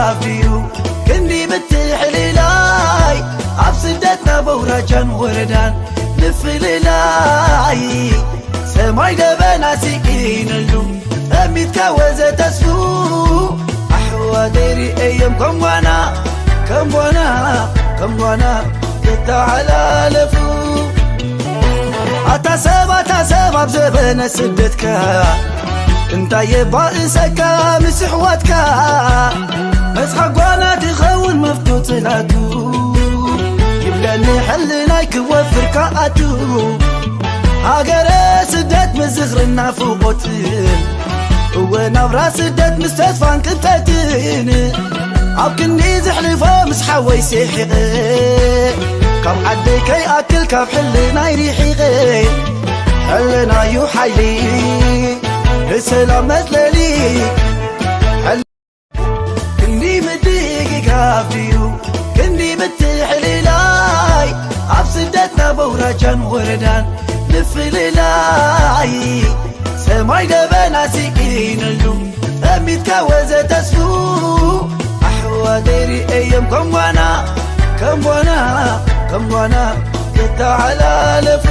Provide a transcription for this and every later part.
ኣፍድዩ ክንዲ ምትሕልላይ፣ ኣብ ስደትና በውራጃን ወረዳን ምፍልላይ፣ ሰማይ ደበና ስኢነሉ፣ ጠሚትካ ወዘ ተስፉ ኣሕዋተይ ርእየዮም ከም ጓና፣ ከም ጓና፣ ከም ጓና ዝተሓላለፉ። ኣታ ሰብ፣ ኣታ ሰብ ኣብ ዘበነ ስደትካ እንታይ የባእሰካ ምስ ኣሕዋትካ? መጽሓ ጓና ትኸውን መፍቶ ጽላቱ፣ ይብለኒ ሕልናይ ክወፍር ከኣቱ። ሃገረ ስደት ምዝኽርን ናፍቖትን፣ እወ ናብራ ስደት ምስ ተስፋን ቅንጠትን፣ ኣብ ክንዲ ዘሕልፎ ምስ ሓወይ ስሒቐ፣ ካብ ዓደይ ከይኣክል ካብ ሕልናይ ርሒቐ። ሕልናዩ ሓይሊ፣ ንሰላም መጽለሊ። ሕል-፣ ክንዲ ምድግጋፍ ድዩ፣ ክንዲ ምትሕልላይ፣ ኣብ ስደትና በውራጃን ወረዳን ምፍልላይ፣ ሰማይ ደበና ስኢነሉ፣ ጠሚትካ ወዘ ተስፉ ኣሕዋተይ ርእየዮም ከም ጓና፣ ከም ጓና፣ ከም ጓና ዝተሓላለፉ።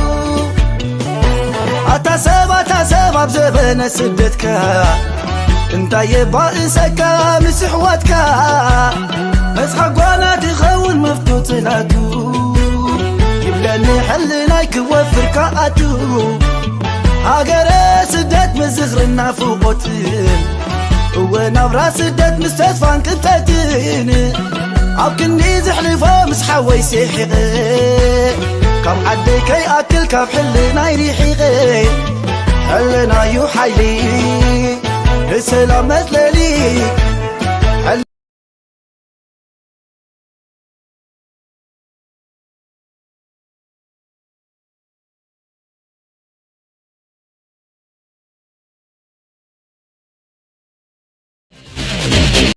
ኣታ ሰብ፣ ኣታ ሰብ ኣብ ዘበነ ስደትካ እንታይ የባእሰካ ምስ ኣሕዋትካ? መጽሓ ጓና ትኸውን መፍቶ ጽላቱ፣ ይብለኒ ሕልናይ ክወፍር ከኣቱ። ሃገረ ስደት ምዝኽርን ናፍቖትን፣ እወ ናብራ ስደት ምስ ተስፋን ቅንጠትን፣ ኣብ ክንዲ ዘሕልፎ ምስ ሓወይ ስሒቐ፣ ካብ ዓደይ ከይኣክል ካብ ሕልናይ ርሒቐ። ሕልናዩ ሓይሊ፣ ንሰላም መጽለሊ።